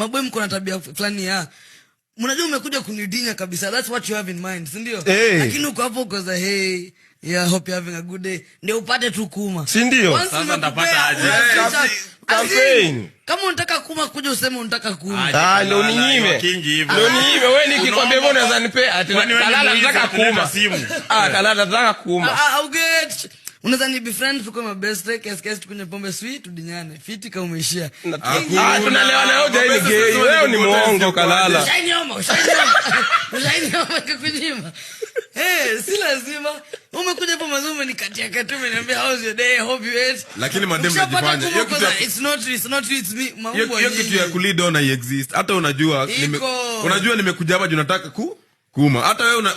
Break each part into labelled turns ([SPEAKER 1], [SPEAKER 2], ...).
[SPEAKER 1] Maboy mko na tabia fulani ya, mnajua umekuja kunidinya kabisa. That's what you have in mind, si ndio?
[SPEAKER 2] Eh.
[SPEAKER 1] Lakini uko hapo uko za, "Hey, yeah, hope you're having a good day," ndio upate tu kuma.
[SPEAKER 2] Si ndio?
[SPEAKER 1] Once
[SPEAKER 3] Sasa
[SPEAKER 1] umekupea,
[SPEAKER 3] ndapata aje?
[SPEAKER 1] unaficha.
[SPEAKER 2] Campaign.
[SPEAKER 1] Kama unataka kuma, kuja useme unataka kuma.
[SPEAKER 3] Aje,
[SPEAKER 2] Ah, ndio
[SPEAKER 3] Kalala,
[SPEAKER 2] uninyime.
[SPEAKER 3] kingi hivyo.
[SPEAKER 2] Ndio uninyime. Wewe nikikwambia hivyo unaweza nipea ati
[SPEAKER 3] Kwani wewe ni
[SPEAKER 2] Kalala
[SPEAKER 3] mwizi,
[SPEAKER 2] nataka
[SPEAKER 3] atuleta
[SPEAKER 2] kuma.
[SPEAKER 3] simu?
[SPEAKER 2] Ah, Kalala nataka kuma.
[SPEAKER 1] Ah, ah, uget unaweza ni befriend, tuko mabest, kiasi kiasi, tukunywe pombe sweet, tudinyane fiti kama umeishia.
[SPEAKER 2] Ah, tunalewana yote ni gay. Wewe ni muongo, Kalala.
[SPEAKER 1] Ushainioma, ushainioma, ushainioma ikakunyima. Eh, si lazima. Umekuja hapo mazuri, umenikatia kati, umeniambia, "How's your day? Hope you ate."
[SPEAKER 4] Lakini madem
[SPEAKER 1] Ukishapata
[SPEAKER 4] najifanya.
[SPEAKER 1] kuma
[SPEAKER 4] Hiyo
[SPEAKER 1] uko
[SPEAKER 4] kitu
[SPEAKER 1] za, It's not you, it's me."
[SPEAKER 4] Hiyo
[SPEAKER 1] Mambo
[SPEAKER 4] hiyo kitu ya kulead on exist. Hata unajua
[SPEAKER 1] Iko.
[SPEAKER 4] Unajua nimekuja hapa juu nataka kuma. Hata wewe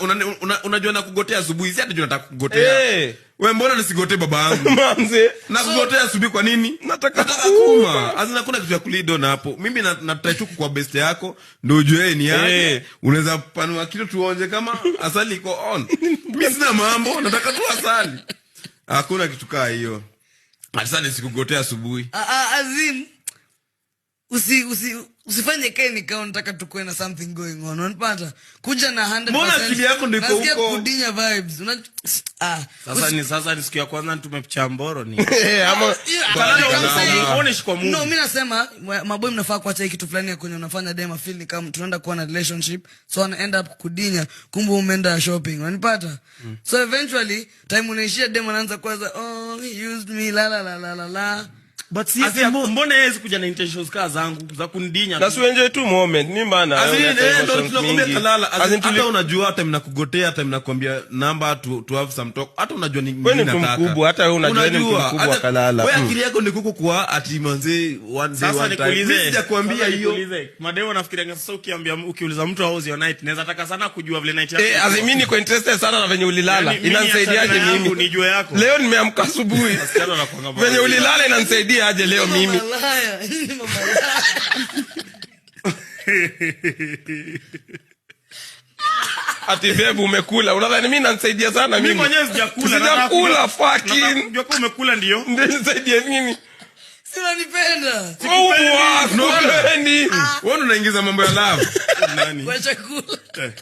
[SPEAKER 4] unajua nakugotea asubuhi, si hata juu nataka kugotea.
[SPEAKER 2] Eh.
[SPEAKER 4] We mbona nisigotee baba yangu?
[SPEAKER 2] Manze.
[SPEAKER 4] Nakugotea asubuhi kwa nini?
[SPEAKER 2] Nataka
[SPEAKER 4] kuma. Azina kuna kitu ya kulead on hapo. Mimi na try tu kwa best yako ndio ujue yeye ni aje.
[SPEAKER 2] Eh.
[SPEAKER 4] Unaweza panua kitu tuonje kama asali iko on. Mimi sina mambo, nataka tu asali. Hakuna kitu kaa hiyo. Sasa nisikugotea asubuhi.
[SPEAKER 1] Ah, ah, as in, usifanye kae ni kama unataka tukuwe na something going on. Unapata kuja na 100%.
[SPEAKER 4] Mbona akili yako ndio iko
[SPEAKER 1] Nasikia
[SPEAKER 4] huko?
[SPEAKER 1] Kudinya vibes. Ah,
[SPEAKER 3] Sasa ni siku ya kwanza tumepicha mboro ni.
[SPEAKER 2] Eh, ama
[SPEAKER 1] Yeah,
[SPEAKER 3] Kalala,
[SPEAKER 1] I'm saying-
[SPEAKER 3] uone kwa movie.
[SPEAKER 1] No, mi nasema maboy mnafaa kuacha hii kitu fulani ya kwenye unafanya dem feel ni kama tunaenda kuwa na relationship, so ana end up kudinya, kumbe umeenda shopping. Unanipata? So eventually time unaishia, dem anaanza kwanza, "Oh, he used me, la la la la la la."
[SPEAKER 3] But si mbona yeye kuja na intentions kaa zangu za kunidinya
[SPEAKER 2] Na
[SPEAKER 3] tu?
[SPEAKER 2] si enjoy tu moment. Ni mbana.
[SPEAKER 4] As in,
[SPEAKER 2] unaleta
[SPEAKER 4] eh, ndo
[SPEAKER 2] emotions
[SPEAKER 4] tunakwambia
[SPEAKER 2] mingi.
[SPEAKER 4] Kalala, as
[SPEAKER 2] As
[SPEAKER 4] in,
[SPEAKER 2] in,
[SPEAKER 4] hata unajua time nakugotea, time nakwambia namba to have some talk, hata unajua ni
[SPEAKER 2] Wewe ni
[SPEAKER 4] nini
[SPEAKER 2] mtu
[SPEAKER 4] nataka.
[SPEAKER 2] mkubwa, hata wewe unajua ni mtu mkubwa, Kalala.
[SPEAKER 4] Wewe akili yako ni kuku kwa ati manze one day
[SPEAKER 3] Sasa
[SPEAKER 4] one time.
[SPEAKER 3] nikuulize.
[SPEAKER 4] Mimi sijakwambia
[SPEAKER 3] Sasa
[SPEAKER 4] hiyo.
[SPEAKER 3] nikuulize. Madeo nafikirianga sasa ukiambia, ukiuliza mtu, "How's your night?" naweza taka sana kujua vile night yako.
[SPEAKER 2] Eh, as in, mimi niko interested sana na venye ulilala.
[SPEAKER 3] Yaani, mimi
[SPEAKER 2] Inanisaidiaje
[SPEAKER 3] achana na yangu,
[SPEAKER 2] mimi?
[SPEAKER 3] nijue yako.
[SPEAKER 2] Leo nimeamka asubuhi.
[SPEAKER 3] Wasichana wanakuanga
[SPEAKER 2] Venye ulilala inanisaidia aje leo mimi?
[SPEAKER 1] Mamalaya, ni mamalaya.
[SPEAKER 2] Ati babe umekula. Unadhani mimi inanisaidia sana
[SPEAKER 3] Mimi
[SPEAKER 2] mimi?
[SPEAKER 3] mwenyewe sijakula.
[SPEAKER 2] Sijakula
[SPEAKER 3] Nataka
[SPEAKER 2] fucking.
[SPEAKER 3] kujua kama umekula ndio.
[SPEAKER 2] Ndio nisaidie nini?
[SPEAKER 1] Si unanipenda?
[SPEAKER 2] Kubwa, sikupendi.
[SPEAKER 4] Wewe unaingiza mambo ya love.
[SPEAKER 3] Nani?
[SPEAKER 1] Kwa chakula.
[SPEAKER 3] Eh.